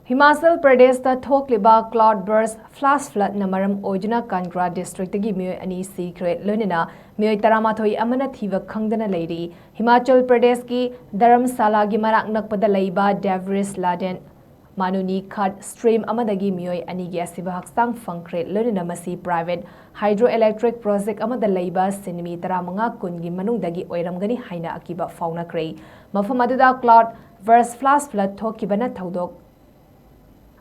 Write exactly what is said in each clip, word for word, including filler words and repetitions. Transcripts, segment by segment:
ꯍꯤꯃꯥꯆꯜ ꯄ꯭ꯔꯗꯦꯁꯇ ꯊꯣꯛꯂꯤꯕ cloud burst flash floodꯅ ꯃꯔꯝ ꯑꯣꯏꯗꯨꯅ ꯀꯥꯟꯒ꯭ꯔꯥ ꯗꯤꯁꯇ꯭ꯔꯤꯛꯇꯒꯤ ꯃꯤꯑꯣꯏ ꯑꯅꯤ ꯁꯤꯈ꯭ꯔꯦ, ꯂꯣꯏꯅꯅ ꯃꯤꯑꯣꯏ ꯇꯔꯥꯃꯥꯊꯣꯏ ꯑꯃꯅ ꯊꯤꯕ ꯈꯪꯗꯅ ꯂꯩꯔꯤ꯫ ꯍꯤꯃꯥꯆꯜ ꯄ꯭ꯔꯗꯦꯁꯀꯤ ꯙꯔꯝꯁꯥꯂꯥꯒꯤ ꯃꯅꯥꯛ ꯅꯛꯄꯗ ꯂꯩꯕ ꯗꯦꯕ꯭ꯔꯤꯁ ꯂꯥꯗꯦꯟ ꯃꯥꯅꯨꯅꯤ ꯈꯥꯠ stream ꯑꯃꯗꯒꯤ ꯃꯤꯑꯣꯏ ꯑꯅꯤꯒꯤ ꯑꯁꯤꯕ ꯍꯛꯆꯥꯡ ꯐꯪꯈ꯭ꯔꯦ, ꯂꯣꯏꯅꯅ ꯃꯁꯤ private hydroelectric project ꯑꯃꯗ ꯂꯩꯕ ꯁꯤꯟꯃꯤ ꯇꯔꯥꯃꯉꯥ ꯀꯨꯟꯒꯤ ꯃꯅꯨꯡꯗꯒꯤ ꯑꯣꯏꯔꯝꯒꯅꯤ ꯍꯥꯏꯅ ꯑꯀꯤꯕ ꯐꯥꯎꯅꯈ꯭ꯔꯦ꯫ ꯃꯐꯝ ꯑꯗꯨꯗ cloud burst flash flood ꯊꯣꯛꯈꯤꯕꯅ ꯊꯧꯗꯣꯛ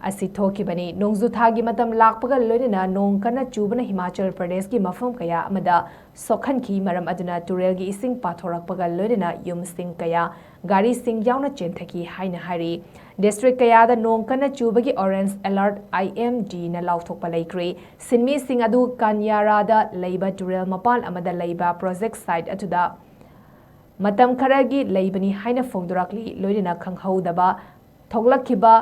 ꯑꯁꯤ ꯊꯣꯛꯈꯤꯕꯅꯤ꯫ ꯅꯣꯡꯖꯨ ꯊꯥꯒꯤ ꯃꯇꯝ ꯂꯥꯛꯄꯒ ꯂꯣꯏꯅꯅ ꯅꯣꯡ ꯀꯟꯅ ꯆꯨꯕꯅ ꯍꯤꯃꯥꯆꯜ ꯄ꯭ꯔꯗꯦꯁꯀꯤ ꯃꯐꯝ ꯀꯌꯥ ꯑꯃꯗ ꯁꯣꯛꯍꯟꯈꯤ꯫ ꯃꯔꯝ ꯑꯗꯨꯅ ꯇꯨꯔꯦꯜꯒꯤ ꯏꯁꯤꯡ ꯄꯥꯊꯣꯔꯛꯄꯒ ꯂꯣꯏꯅꯅ ꯌꯨꯝꯁꯤꯡ ꯀꯌꯥ, ꯒꯥꯔꯤꯁꯤꯡ ꯌꯥꯎꯅ ꯆꯦꯟꯊꯈꯤ ꯍꯥꯏꯅ ꯍꯥꯏꯔꯤ꯫ ꯗꯤꯁꯇ꯭ꯔꯤꯛ ꯀꯌꯥꯗ ꯅꯣꯡ ꯀꯟꯅ ꯆꯨꯕꯒꯤ orange alert, IMDꯅ ꯂꯥꯎꯊꯣꯛꯄ ꯂꯩꯈ꯭ꯔꯦ꯫ ꯁꯤꯟꯃꯤꯁꯤꯡ ꯑꯗꯨ ꯀꯥꯟꯌꯥꯔꯥꯗ ꯂꯩꯕ ꯇꯨꯔꯦꯜ ꯃꯄꯥꯟ ꯑꯃꯗ ꯂꯩꯕ project site ꯑꯗꯨꯗ ꯃꯇꯝ ꯈꯔꯒꯤ ꯂꯩꯕꯅꯤ ꯍꯥꯏꯅ ꯐꯣꯡꯗꯣꯔꯛꯂꯤ, ꯂꯣꯏꯅꯅ ꯈꯪꯍꯧꯗꯕ ꯊꯣꯛꯂꯛꯈꯤꯕ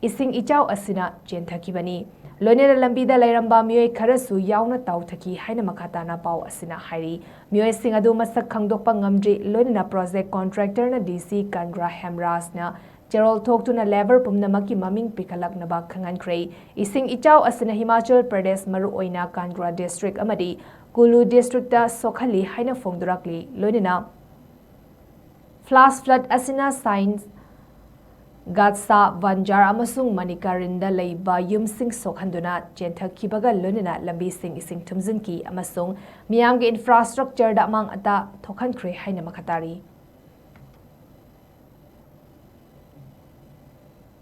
ꯏꯁꯤꯡ ꯏꯆꯥꯎ ꯑꯁꯤꯅ ꯆꯦꯟꯊꯈꯤꯕꯅꯤ꯫ ꯂꯣꯏꯅꯅ ꯂꯝꯕꯤꯗ ꯂꯩꯔꯝꯕ ꯃꯤꯑꯣꯏ ꯈꯔꯁꯨ ꯌꯥꯎꯅ ꯇꯥꯎꯊꯈꯤ ꯍꯥꯏꯅ ꯃꯈꯥ ꯇꯥꯅ ꯄꯥꯎ ꯑꯁꯤꯅ ꯍꯥꯏꯔꯤ꯫ ꯃꯤꯑꯣꯏꯁꯤꯡ ꯑꯗꯨ ꯃꯁꯛ ꯈꯪꯗꯣꯛꯄ ꯉꯝꯗ꯭ꯔꯤ, ꯂꯣꯏꯅꯅ project contractorꯅ DC ꯀꯥꯟꯒ꯭ꯔꯥ ꯍꯦꯝꯔꯥꯖꯅ ꯆꯦꯔꯣꯜ ꯊꯣꯛꯇꯨꯅ labour ꯄꯨꯝꯅꯃꯛꯀꯤ ꯃꯃꯤꯡ ꯄꯤꯈꯠꯂꯛꯅꯕ ꯈꯪꯍꯟꯈ꯭ꯔꯦ꯫ ꯏꯁꯤꯡ ꯏꯆꯥꯎ ꯑꯁꯤꯅ ꯍꯤꯃꯥꯆꯜ ꯄ꯭ꯔꯗꯦꯁ, ꯃꯔꯨꯑꯣꯏꯅ ꯀꯥꯟꯒ꯭ꯔꯥ ꯗꯤꯁꯇ꯭ꯔꯤꯛ ꯑꯃꯗꯤ ꯀꯨꯂꯨ ꯗꯤꯁꯇ꯭ꯔꯤꯛꯇ ꯁꯣꯛꯍꯜꯂꯤ ꯍꯥꯏꯅ ꯐꯣꯡꯗꯣꯔꯛꯂꯤ, ꯂꯣꯏꯅꯅ flash flood ꯑꯁꯤꯅ ꯁꯥꯏꯟꯁ, ꯒꯥꯠꯁꯥ, ꯕꯟꯖꯥꯔ ꯑꯃꯁꯨꯡ ꯃꯅꯤꯀꯥꯔꯤꯟꯗ ꯂꯩꯕ ꯌꯨꯝꯁꯤꯡ ꯁꯣꯛꯍꯟꯗꯨꯅ ꯆꯦꯟꯊꯈꯤꯕꯒ ꯂꯣꯏꯅꯅ ꯂꯝꯕꯤꯁꯤꯡ ꯏꯁꯤꯡ ꯊꯨꯝꯖꯤꯟꯈꯤ ꯑꯃꯁꯨꯡ ꯃꯤꯌꯥꯝꯒꯤ infrastructureꯗ ꯑꯃꯥꯡ ꯑꯇꯥ ꯊꯣꯛꯍꯟꯈ꯭ꯔꯦ ꯍꯥꯏꯅ ꯃꯈꯥ ꯇꯥꯔꯤ꯫